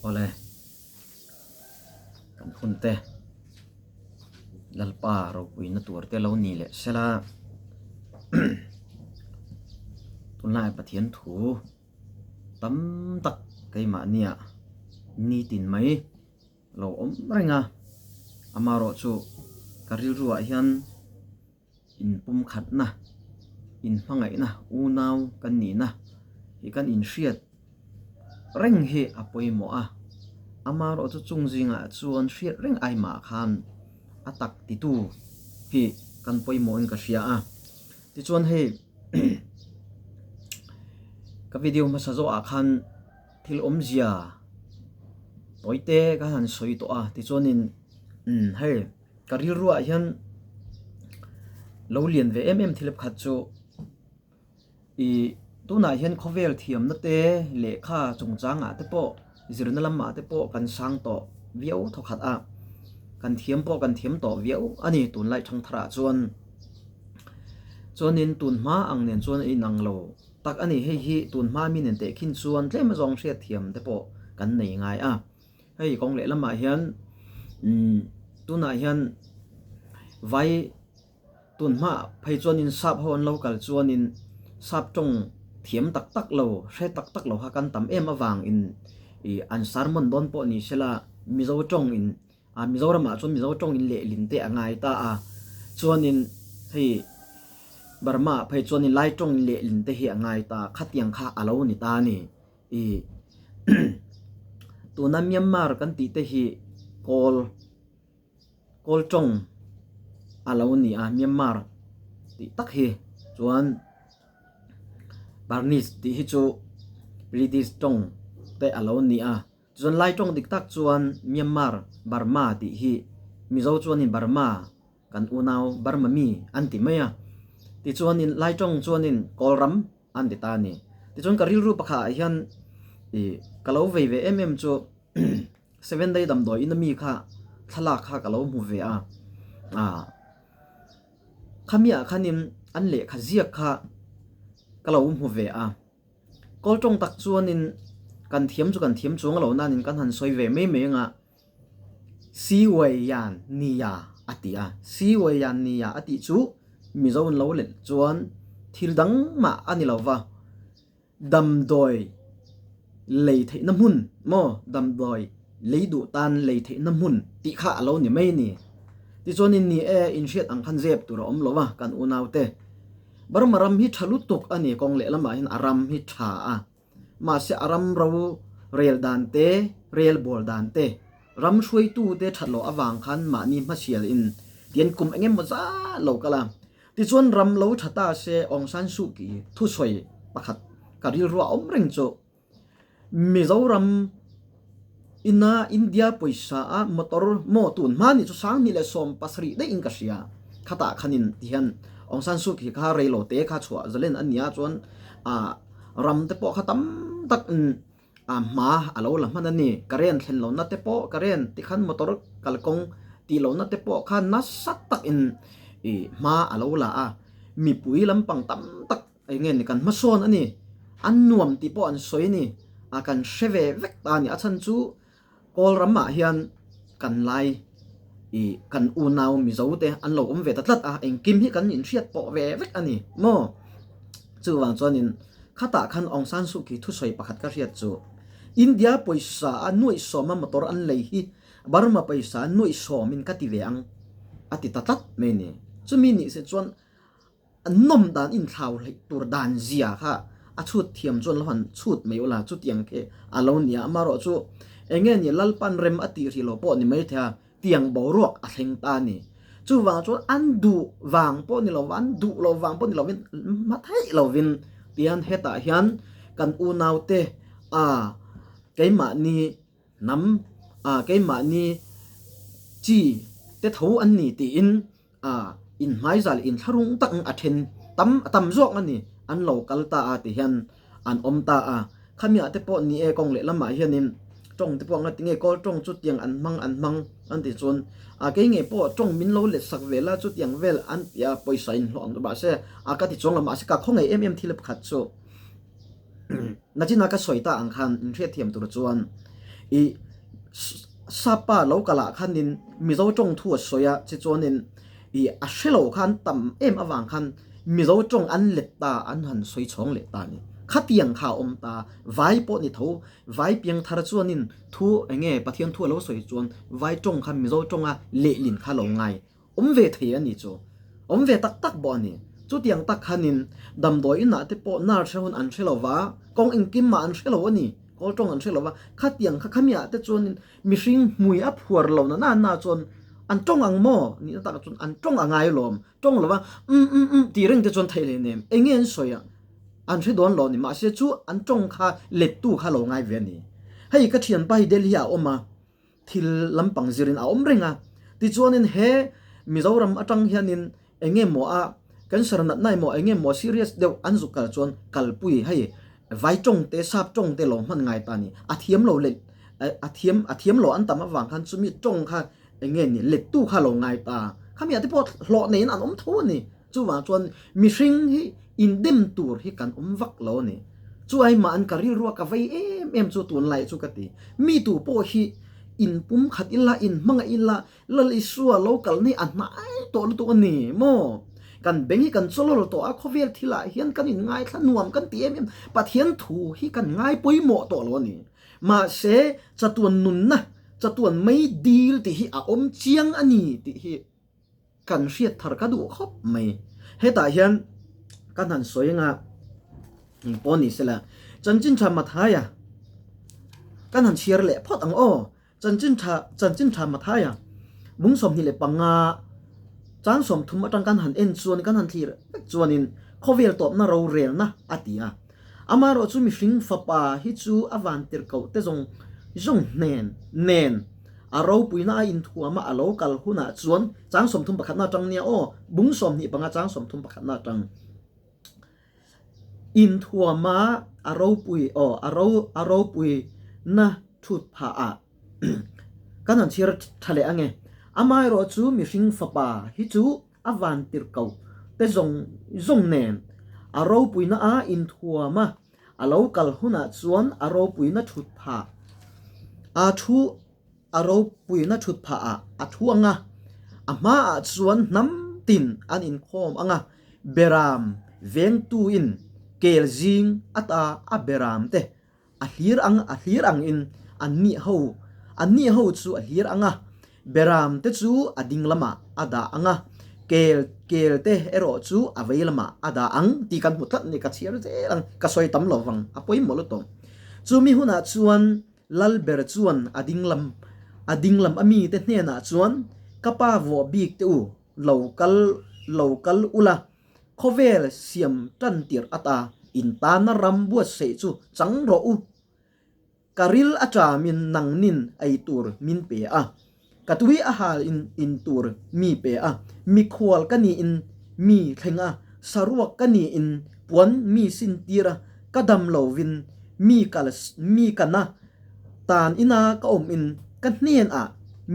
Awle, kan hun te Lalpa ropuina tur te lo ni leh sela tunlai Pathian thu tam tak keimahnia nitin mai lo awm reng a, amaherawhchu ka rilruah hian inpumkhatna, inhmangaihna, unau kan nihna hi kan inhriat reng hi a pawimawh a, amaherawhchu chung zingah chuan hriat reng aimah khan a tak titu hi kan pawimawhin ka hria a. Tichuan hei ka video hmasa zawhah khan thil awmzia tawite ka han sawi tawh a, tichuanin hei. Ka rilruah hian lo lian ve em em thil pakhat chu ih tunah hian khawvel thiamna te lehkha chungchangah te pawh zirna lamah te pawh kan sang tawh viau thawkhat a, kan thiam pawh kan thiam tawh viau a ni tunlai thangtharah chuan. Chuanin tun hma ang nen chuan a inang lo tak a ni, hei hi tun hma mi nen tehkhin chuan tlem azawng hriatthiam te pawh kan nei ngai a. Hei kawng leh lamah hian umm tunah hian vai tun hma phei chuanin sap ho an lo kal chuanin sap tawng thiam tak tak lo hre tak tak lo kha kan tam em avangin ih an sermon dawn pawh ni sela Mizo tawngin a Mizoramah chuan Mizo tawngin lehlin te a ngai ta a chuanin hei Burma ah phei chuanin Lai tawngin lehlin te hi a ngai ta khatiang kha a lo ni ta a ni. I tuna Myanmar kan tih te hi kawl kawl tawng a lo ni a Myanmar tih tak hi chuan Burmese tih hi chu British tawng te a lo ni a chuan Lai tawng dik tak chuan Myanmar Burma tih hi Mizo chuanin Burma kan unau Burma mi an ti mai a tichuanin Lai tawng chuanin Kawlram an ti ta a ni. Tichuan ka rilru pakhatah hian ih ka lo vei ve em em chu Seven Day damdawi in ami kha thlalak kha ka lo hmu ve a, ah khamiah khanin an lehkha ziak kha ka lo hmu ve a. Kawl tawng tak chuanin kan thiam chu kan thiam chuang lo nanin kan han sawi ve mai mai anga Siweiyan nia a ti a, Siweiyan nia a tih chu Mizo an lo let chuan thil dang mah a ni lo va, damdawi lei theihna hmun maw damdawi lei duh tan lei theihna hmun tih kha a lo ni mai a ni. Tichuanin ni e, inhriat ang khan zep tur a awm lo va kan unaute. Burma ram hi tha lutuk a ni, kawng lehlamah hian a ram hi tha a. Mahse a ram ro rel dan te, rel bawl dan te, ram hruaitu te that loh avang khan mahni hmasial in tian kum eng emaw zat lo kal a. Tichuan ram lo tha ta se Aung San Suu Kyi thusawi pakhat ka rilru a awm reng chu Mizoram ina India pawisa a motor maw tun hma ni chu 2017 daih in ka hria khatah khanin tihian Aung San Suu Kyi kha reilo te kha chhuah zalen a nia chuan ah ram te pawh kha tam tak in a hma a lo la hman a ni current thlen lohna te pawh current tikhan motor kalkawng tih lohna te pawh kha nasa tak in ih hma a lo la a mipui lampang tam tak eng nge ni kan hmasawn a ni an nuam tih pawh an sawi a ni a kan hre ve vek ta a ni a chhan chu Kawl ramah hian kan lai ih kan unau Mizo te an lo awm ve ta tlat a, engkim hi kan inhriat pawh ve vek a ni maw? Chuvang chuanin khatah khan Aung San Suu Kyi thusawi pakhat ka hriat chu India pawisa a nuaihsawma motor an lei hi Burma pawisa nuaihsawmin ka ti ve ang a ti ta tlat mai a ni. Chumi nih se chuan An nawm dan inthlau hleih tur dan zia kha a chhut thiam chuan lo han chhut mai ula chutiang khi a lo nia amaherawh chu eng nge ni Lalpan rem a tih hrih lo pawh ni mai thei a tiang boruak a thleng ta a ni. Chuvang chuan an duh vang pawh ni lova an duh lo vang pawh ni lovin hma theih lovin tihian hetah hian kan unaute a keimahni hnam a keimahni chi te tho an ni tiin A inhmaizal inthlahrung tak a then tam a tam zawk a ni. An lo kal ta a ti hian an awm ta a. Khamiah te pawh ni e kawng leh lamah hianin tawng te pawh anga tinge kawl tawng chu tiang an hmang an hmang an ti chuan a kei ngei pawh tawng min lo let sak ve la chu tiang vel an ti a pawisa in hlawh ang mahse a ka ti chuang lo mahse ka khawngaih em em thil pakhat chu Nachina ka sawi ta ang khan inhriatthiam tur chuan I Sapa lo kalah khanin Mizo tawng thu a sawi a, tichuanin i a hre lo khan tam em avang khan Mizo tawng an let ta, an han sawi chhawng leh ta a ni. Khatiang kha a awm ta, vai pawh ni tho, vai piang thar chuanin thu eng nge Pathian thu a lo sawi chuan vai tawng kha Mizo tawnga lehlin kha lo ngai awm ve thei a ni chu. Awm ve tak tak bawh a ni. Chutiang tak khanin damdawi inah te pawh nurse hun an hre lo va, kawng engkim mah an hre lo a ni. Kawl tawng an hre lo va, khatiang kha khamiah te chuanin mihring hmui a phuar lo na na chuan an tawng ang maw? Nihna takah chuan an tawng a ngai lawm. Tawng lo va, umm umm umm tih reng te chuan theih leh nem. Eng nge an sawi a? An hre dawn lo a ni. Mahse chu an tawng kha lettu kha lo ngai ve a ni. Hei ka thianpa hi Delhi ah a awm a. Thil lampang zirin a awm reng a, tichuanin he Mizoram atang hianin eng nge maw a cancer natna emaw eng nge maw serious deuh an zuk kal chuan kalpui hei vai tawng te sap tawng te lo hman ngai ta ni, a thiam lo leh a thiam a thiam lo an tam avang khan chumi tawng kha eng nge ni lettu kha lo ngai ta, khami ah te pawh hlawh neiin an awm tho a ni. Chuvang chuan mihring hi indem tur hi kan awm vak lo a ni. Chu ai mah an ka rilrua ka vei em em chu tunlai chu ka ti. Mi tu pawh hi inpum khat ila, inhmangaih ila, Lal Isua lo kal ni a hnai tawh lutuk a ni maw? Kan beng hi kan chawlawl tawh a, khawvel thilah hian kan inngaithla nuam kan ti em em, Pathian thu hi kan ngai pawimawh tawh lo a ni. Mahse, chatuan nunna, chatuan mei dil tih hi a awm chiang a ni tih hi. Kan hriat thar ka duh khawp mai. Hetah hian kan han sawi anga eng pawh ni sela chanchin tha Mathaia kan han chhiar leh phawt ang aw. Chanchin tha chanchin tha Mathaia bung 25 chang 30 atang kan han en chuan kan han thlir vek chuanin khawvel tawpna rorelna a ti a. Amaherawh chu mihring fapa hi chu a vantir koh te zawng zawng hnen nen a ropuina a inthuama a lo kal hunah chuan chang 31 na atang nia aw, bung 25 chang 31 na atang inthuama a ropui aw a ro a ropui na thut phah ah kan han chhiar tha leh ange. Amaherawh chu mihring fapa hi chu a vantirhkoh te zawng zawng nen a ropuina a inthuam a, a lo kal hunah chuan a ropuina thut phah a thu a ropuina thut phah ah a thu ang a, a hmaah chuan hnam tin an inkhawm ang a, beram vengtuin kel zing ata a beram te A hlir ang, a hlir angin an nih ho, an nih ho chu a hlir ang a, beram te chu a ding lamah a dah ang a, kel, kel te erawh chu a vei lamah a dah ang tih kan hmu tlat a ni, ka chhiar zel ang, ka sawi tam lo vang, a pawimawh lutuk. Chumi hunah chuan lal ber chuan a ding lam, a ding lam a mite hnenah chuan, Ka pa vuah bik te u, lo kal, lo kal ula, Khawvel siam tan tirh ata intana ram buatsaih chu chang rawh u. Ka ril a ṭamin nangnin ei tur min pe a, ka tui a hal in in tur mi pe a, mikhual ka niin mi thleng a, saruak ka niin puan mi sin tir a, ka dam lovin mi kal mi kan a, tan ina ka awm in ka hnenah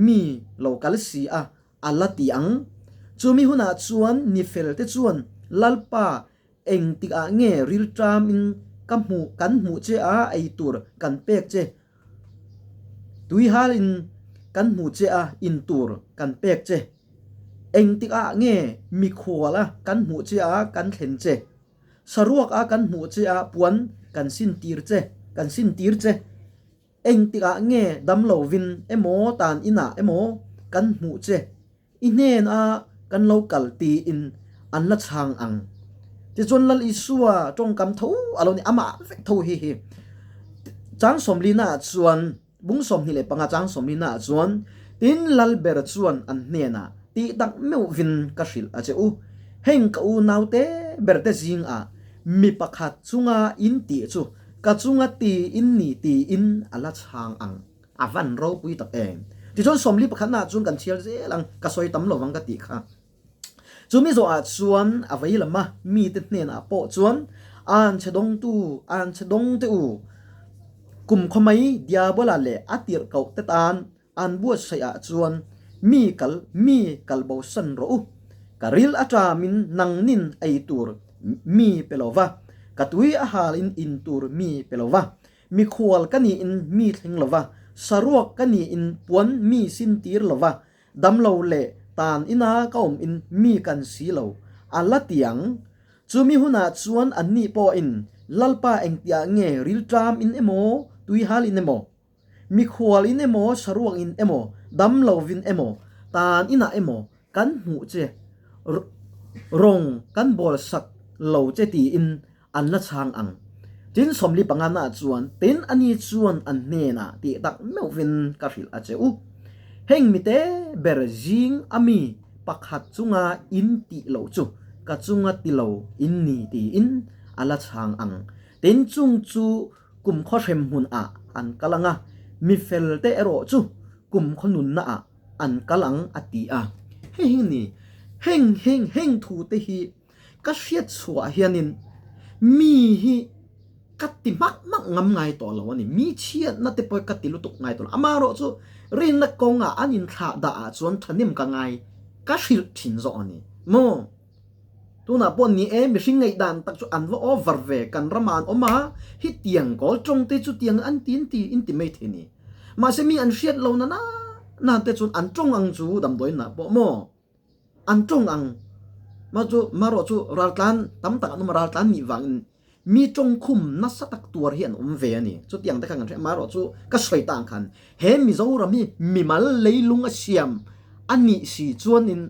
mi lo kal si a, A la ti ang. Chumi hunah chuan ni fel te chuan Lalpa engtik ah nge rilṭam in ka hmuh kan hmuh che a ei tur kan pek che, tuihal in kan hmuh che a in tur kan pek che, engtik ah nge mikhual a kan hmuh che a kan thlen che, saruak a kan hmuh che a puan kan sin tir che kan sin tir che. Engtikah nge damlovin emaw tan inah emaw kan hmuh che, i hnena kan lo kal tiin an la chhang ang. Tichuan Lal Isua tawngkam tho a lo ni, amah vek tho hi hi. Chang 40 ah chuan, bung 25 chang 40 ah chuan, tin Lal ber chuan an hnenah tih tak meuhvin ka hrilh a che u, heng ka unaute berte zingah mi pakhat chunga in tih chu Ka chunga ti in ni tiin a la chhang ang. A van ropui tak em. Tichuan 41 ah chuan kan chhiar zel ang, ka sawi tam lovang ka tih kha. Chumi zawhah chuan a vei lam a, mite hnenah pawh chuan, An chhe dawngtu, an chhe dawngte u, kum khaw mai Diabola leh a tirhkoh te tan An buatsaih ah chuan mi kal mi kal bo san rawh u. Ka ril a ṭamin nangnin ei tur mi pe lo va, ka tui a hal in in tur mi pe lo va, mikhual ka niin mi thleng lo va, Saruak ka niin puan mi sintir lo va, damlo leh tan ina ka awm in mi kan si lo, a la ti ang. Chumi hunah chuan anni pawhin Lalpa engtiah nge rilṭam in emaw, tuihal in emaw, Mikhual in emaw, saruak in emaw, dam lovin emaw, tan inah emaw kan hmuh che, rawng kan bawl sak lo che tiin an la chhang ang. Tin 45 na chuan, tin ani chuan an hnenah tih tak meuhvin ka hrilh a che u. Heng mite ber zing a mi pakhat chunga in tih loh chu ka chunga ti lo in ni tiin a la chhang ang. Tin chung chu Kum khaw hrem hmun ah an kal ang a, mi fel te erawh chu kum khaw nunna ah an kal ang a ti a. Hei hi ni, heng heng heng thu te hi ka hriat chhuah hianin mi hi ka ti hmak hmak ngam ngai tawh lo a ni. Mi chhiatna te pawh ka ti lutuk ngai tawh lo. Amaherawh chu rinna kawngah an inthlah dah ah chuan thahnem ka ngai ka hrilh thin zawk a ni maw? Tunah pawh ni e, mihring ngaihdan tak chu an va over ve, kan ramah an awm a, hetiang kawl tawng te chu tiang an ti in ti in ti mai thei ni. Mahse mi an hriat lo na na na te chuan an tawng ang chu damdawiinah pawh maw an tawng ang ma chu marawh chu raltlan tam tak an awm a, raltlan nih vangin Mi tawngkhum nasa tak tuar hi an awm ve a ni. Chutiang te khan kan hria. Amaherawh chu ka sawi ta ang khan he Mizoram hi mimal leilung a siam a nih si chuanin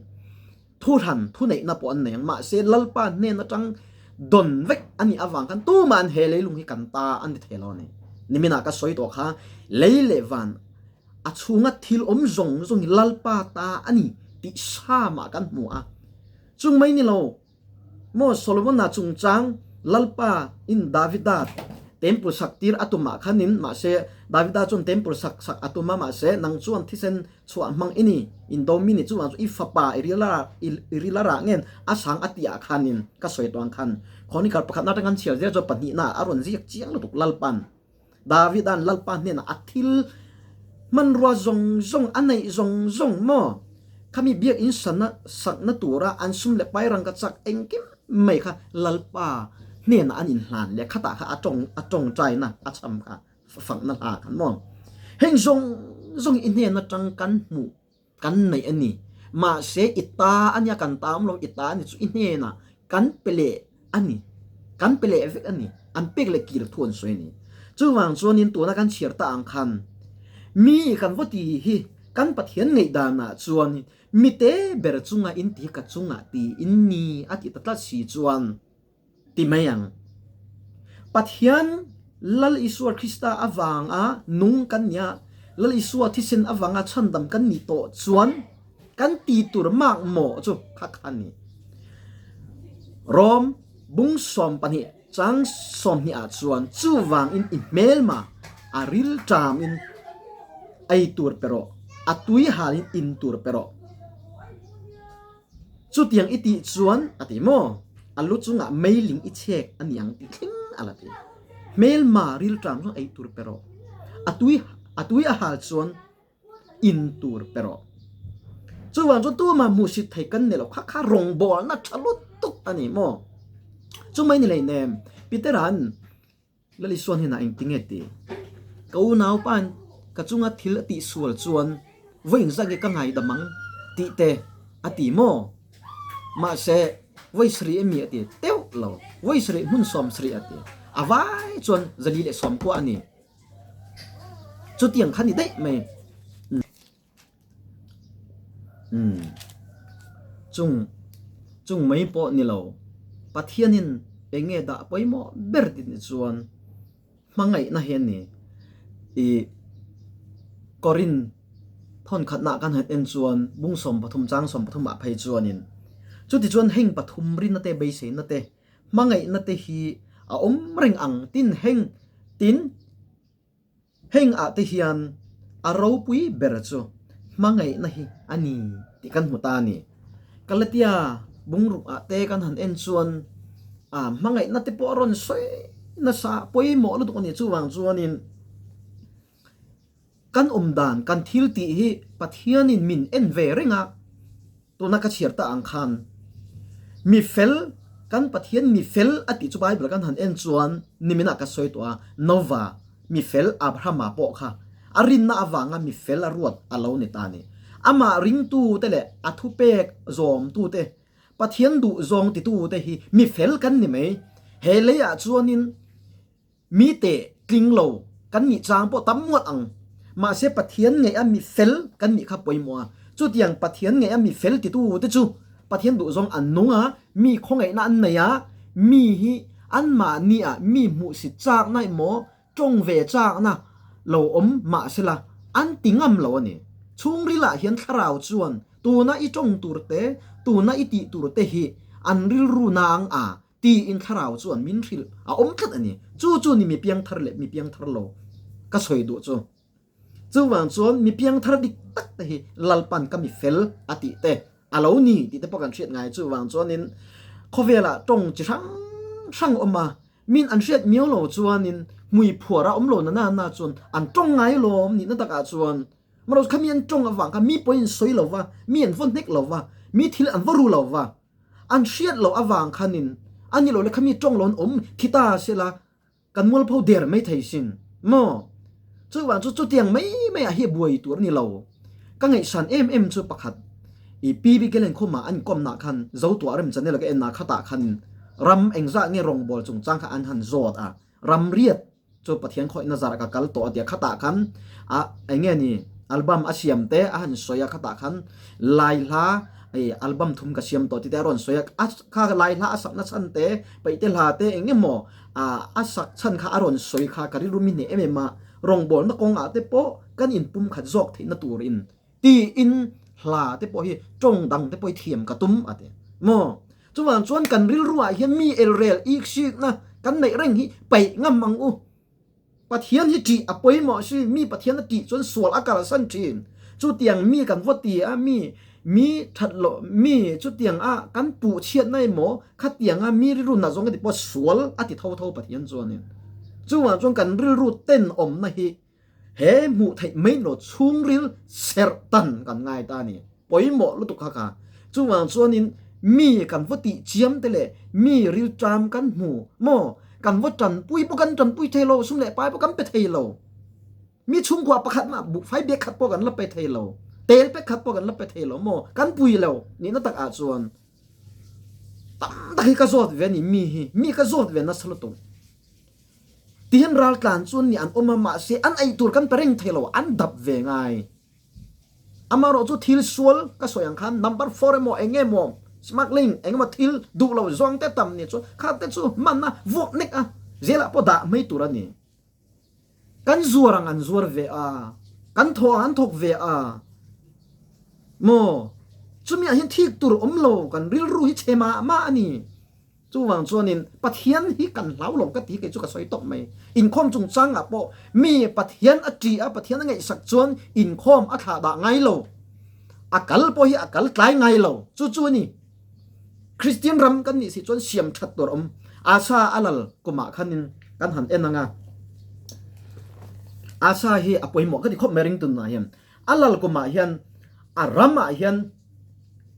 thuhran thuneihna pawh an nei ang. Mahse Lalpa hnen atang dawn vek a nih avang khan tuma'n he leilung hi kan ta a ni thei lo a ni. Niminah ka sawi tawh kha lei leh van a chhunga thil awm zawng zawng hi Lalpa ta a ni tih samah kan hmu a. Chung mai ni lo. Maw Solomona chungchang Lalpa in Davida temple sak tir a tumah khanin mahse Davida chuan temple sak sak a tum a mahse nang chuan thisen chhuah hmang i ni in do mi ni chuvang chu i fapa i ril a i ril a rah ngen a sang a tih ah khanin ka sawi tawh ang khan Chronicle pakhatna atang kan chhiar zel chuan pahnihna ah a rawn ziak chiang lutuk Lalpan Davida'n Lalpa hnenah a thil hmanrua zawng zawng a neih zawng zawng maw? Khami biakinn sanna sakna tura an sum leh pai rangka chak engkim mai kha Lalpa hnenah an inhlan leh khatah kha a tawng a tawngtaina a chham kha fakna hla khan maw? Heng zawng zawng i hnen atang kan hmuh kan neih a ni. Mahse i ta a nia kan ta awm lo, i ta a ni chu i hnenah kan pe leh a ni. Kan pe leh vek a ni. An pek leh kir thu an sawi a ni. Chuvang chuanin tuna kan chhiar ta ang khan mi kan va ti hi kan Pathian ngaihdanah chuan mite ber chunga in ti hi ka chungah ti in ni a tih ta tlat si chuan ti mai ang. Pathian Lal Isua Krista avanga nung kan nia, Lal Isua thisen avanga chhandam kan nih tawh chuan kan ti tur mak maw chu kha kha ni. Rom bung 12 chang 20 ah chuan chuvangin i hmelma a rilṭamin ei tur pe rawh, a tui halin in tur pe rawh. Chutiang i tih chuan, a ti maw? A lu chungah meiling i chhek a ni ang tih thleng a la ti. Hmelma rilṭam chuan ei tur pe rawh. A tui a tui a hal chuan in tur pe rawh. Chuvang chuan tumah hmuhsit thei kan ni lo kha kha rawngbawlna tha lutuk a ni maw? Chumai ni hleinem, Peter-a'n Lali suan hian a engti nge ti? Ka unaupain ka chunga thil a tihsual chuan vawi engzat nge ka ngaidam ang tih te a ti maw? Mahse, vawi sarih emi a ti teuh lo, vawi sarih hmun 70 a ti. A vai chuan 490 a ni. Chutiang kha ni daih mai. Umm. Chung, chung mai pawh ni lo. Pathianin eng nge dah pawimawh ber tih ni chuan hmangaihna hi a ni. Ih Korin thawn khatna kan han en chuan bung 13 chang 13 ah phei chuanin chuti chuan heng pathum rinna te beiseina te hmangaihna te hi a awm reng ang tin heng tin Heng ah te hian a ropui ber chu hmangaihna hi a ni tih kan hmu ta a ni. Galatia bungruk ah te kan han en chuan a hmangaihna te pawh a rawn sawi nasa pawimawh lutuk a ni. Chuvang chuanin kan awm dan, kan thil tih hi Pathianin min en ve reng a. Tuna ka chhiar ta ang khan mi fel, kan Pathian mi fel a tih chu Bible kan han en chuan niminah ka sawi tawh a, Nova mi fel Abrahama pawh kha A rinna avanga mi fel a ruat a lo ni ta a ni. Amah ringtute leh a thupek zawmtute, Pathian duh zawng titute hi mi fel kan ni mai. He leiah chuanin Mi teh tling lo kan nih chang pawh tam ngawt ang. Mahse Pathian ngeih a mi fel kan nih kha pawimawh a. Chutiang Pathian ngeih a mi fel titu te chu Pathian duhzawng an nung a, mi khawngaihna an nei a, mi hi anmahni ah mi hmuhsit chakna emaw tawng ve chakna lo awm mahsela an ti ngam lo a ni. Chhungril ah hian thlarau chuan tuna i tawng tur te, tuna i tih tur te hi an rilru nang a Tiin thlarau chuan min hrilh a awm tlat a ni. Chu chu ni mi piangthar leh mi piangthar lo ka sawi duh chu. Chuvang chuan mi piangthar dik tak te hi Lalpan ka mi fel a tih te a lo ni tih te pawh kan hriat ngai. Chuvang chuanin khawvelah tawng chi hrang hrang awm a, min an hriat miau lo chuanin hmui phuar a awm lo na na na chuan an tawng ngai lawm nihna takah chuan Marawh kha mi an tawng avang khan mi pawhin sawi lo va, mi an vaw hnek lo va, mi thil an vaw ru lo va. An hriat loh avang khanin a ni lo le khami tawng lo an awm thi ta sela kan mualpho der mai thei sin maw? Chuvang chu chutiang mai mai ah hi buai tur a ni lo. Ka ngaihsan em em chu pakhat i Pi Bikelen khawmah an inkawmnah khan Zotuah rem channel ka en a khatah khanin ram engzah nge rawngbawl chungchang kha an han zawt a, ram riat Chu Pathian khawihna zarah ka kal tawh a tia khatah khan a eng nge ni album a siam te a han sawi a khatah khan lai hla ei album thum ka siam tawh tite a rawn sawi a a kha lai hla a sakna chhan te paihte hla te eng emaw a a sak chhan kha a rawn sawi kha ka rilru mi hneh em em a rawngbawlna kawngah te pawh kan inpum khat zawk theihna turin Tiin hla te pawh hi tawng dang te pawh hi thiam ka tum a ti maw? Chuvang chuan kan rilruah hian mi elrel iksikna kan neih reng hi paih ngam ang u. Pathian hi ṭih a pawimawh si, mi Pathian a ṭih chuan sual a kalsan ṭhin. Chutiang mi kan vaw ti a, mi mi ṭhat loh mi chutiang a kan puh chhiatna emaw khatianga mi rilru nat zawng ka ti pawh sual a ti tho tho Pathian chuanin. Chuvang chuan kan rilru tenawmna hi He hmuh theih mai lo chhungril serh tan kan ngai ta a ni. Pawimawh lutuk kha kha. Chuvang chuanin mi kan va tih chiam te leh mi rilṭam kan hmu maw? Kan va ṭanpui pawh kan ṭanpui thei lo, sum leh pai pawh kan pe thei lo. Mi chhungkua pakhat mah buhfai bek khat pawh kan la pe thei lo, tel pek khat pawh kan la pe thei lo maw? Kan pui lo nihna takah chuan tam tak hi ka zawt ve a ni mi hi, mi ka zawt ve nasa lutuk. Tihian raltlan chuan ni an awm a, mahse an ei tur kan pe reng thei lo, an dap ve ngai. Amaherawh chu thil sual ka sawi ang khan number four emaw eng emaw smuggling eng emaw thil duh lo zawng te tam ni chuan kha te chu hman a vuak nek a, zelah pawh dah mai tur a ni. Kan zuar ang an zuar ve a, kan thawh ang an thawk ve a, maw chumi ah hian thik tur awm lo kan rilru hi chhe mah mah a ni. Chuvang chuanin Pathian hi kan hlau lo ka ti kei chu ka sawi tawp mai. Inkhawm chungchangah pawh mi Pathian a ṭi a, Pathian a ngaihsak chuan inkhawm a thlah dah ngai lo. A kal pawh hi a kal tlai ngai lo. Chu chu a ni. Kristian ram kan nih si chuan siam ṭhat tur a awm. Asa a lal kumah khanin kan han en ang a. Asa hi a pawimawh ka ti khawp mai ringtunah hian. A lal kumah hian a ramah hian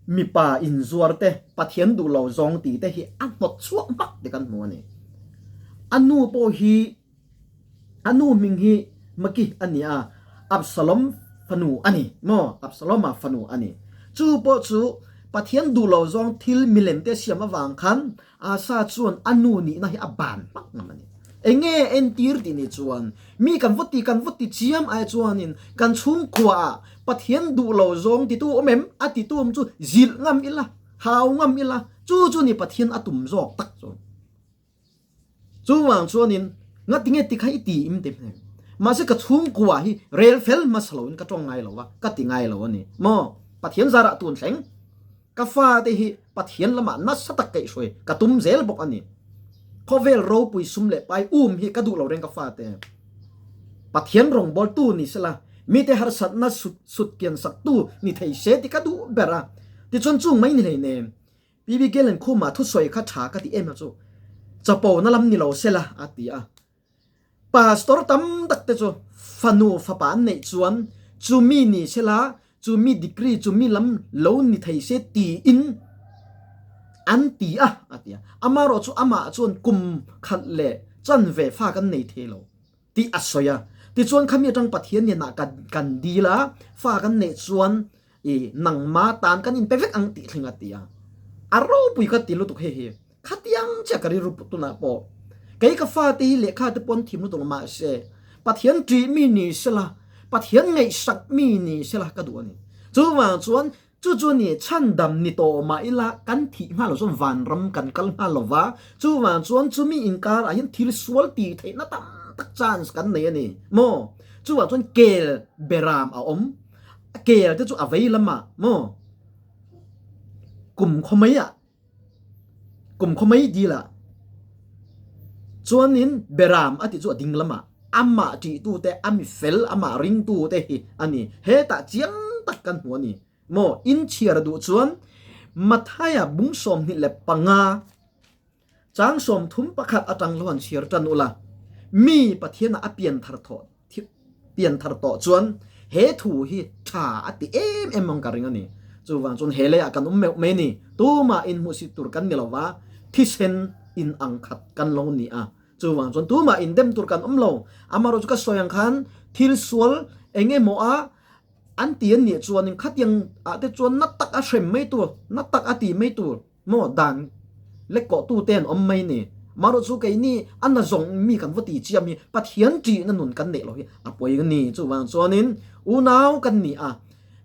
Mipa inzuar te, Pathian duh lo zawng tih te hi a hnawt chhuak hmak te kan hmu a ni. A nu pawh hi, a nu hming hi Maki a ni a, Absalom fanu a ni maw? Absaloma fanu a ni. Chu pawh chu Pathian duh lo zawng thil milem te siam avang khan Asa chuan a nu nihna hi a ban hmak ngam a ni. Enge entir tih ni chuan mi kan vaw ti kan vaw ti chiam ai chuanin kan chhungkua ah Pathian duh lo zawng titu awm em? A titu awm chu zilh ngam ila, hau ngam ila, chu chu ni Pathian a tum zawk tak chu. Chuvang chuanin ngatinge ti kha i ti im ti hmel. Mahse ka chhungkua hi rel fel hmasa loin ka tawng ngai lo a, ka ti ngai lo a ni maw? Pathian zarah tun thleng. Ka fate hi Pathian lamah nasa tak kaihhruai ka tum zel bawk a ni. Khawvel ropui sum leh pai um hi ka duh lo reng ka fate. Pathian rawngbawltu ni sela, mite harsatna sut sut kian saktu ni thei se ti ka duh ber a. Tichuan chung mai ni hleinem. PB Galen khumah thusawi kha tha ka ti em a chu. Chapo na lam ni lo sela a ti a. Pastor tam tak te chu fanu fapa an neih chuan chumi ni sela, chumi degree, chumi lam lo ni thei se tiin an ti a, a ti a. Amaherawh chu amah chuan kum khat leh chanve fa kan nei thei lo tih a sawi a. Tichuan khami atang Pathian nen ah kan kan dil a, fa kan neih chuan i nangma tan kan inpe vek ang tih thleng a ti a. A ropui ka ti lutuk hei hi. Khatiang chiah ka rilru put tunah pawh kei ka fate hi lehkha te pawn thim lutuk mahse Pathian ṭih mi ni sela, Pathian ngaihsak mi ni sela ka duh a ni. Chuvang chuan Chu chu ni chhandam ni tawh mah ila kan thih nghal lo chuan vanram kan kal nghal lo va, chuvang chuan chumi inkar ah hian thil sual tih theihna tam tak chance kan nei a ni maw? Chuvang chuan kel beram a awm, kel te chu a vei lamah maw kum khaw mai ah Kum khaw mai dil ah chuanin Beram a tih chu a ding lamah amah ṭihtute, a mi fel, amah ringtute hi a ni. Hetah chiang tak kan hmu a ni. Maw inchhiar duh chuan Mathaia bung 25 chang 31 aṭang lo han chhiar ṭan ula, mi Pathianah a pian thar thawh pian thar tawh chuan he thu hi tha a ti em em ang ka ring a ni. Chuvang chuan he leiah kan awm meuh mai ni. Tumah inhmuhsit tur kan ni lo va, thisen in ang khat kan lo ni a. Chuvang chuan tumah indem tur kan awm lo. Amaherawh chu ka sawi ang khan thil sual eng emaw a an ti an nih chuanin khatiang ah te chuan na tak a hrem mai tur, na tak a ti mai tur. Maw dan lek kawh tu te an awm mai ni. Marawh chu keini a na zawng mi kan va ti chiam hi Pathian ṭihna nun kan neih loh hi a pawi a ni. Chuvang chuanin unau kan ni a,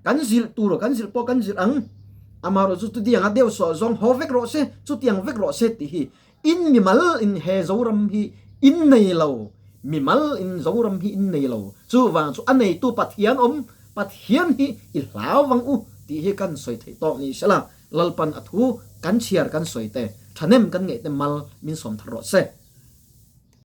kan zilh tur kan zilh pawh kan zilh ang. Amaherawh chu chutiang a deuh sawh zawng haw vek rawh se, chutiang vek rawh se tih hi in mimal in he Zoram hi in nei lo, mimal in Zoram hi in nei lo. Chuvang chu a neitu Pathian awm, Pathian hi i hlau vang u tih hi kan sawi theih tawk ni sela. Lalpan a thu kan chhiar kan sawi te, thahnem kan ngeih te mal min sawm thar rawh se.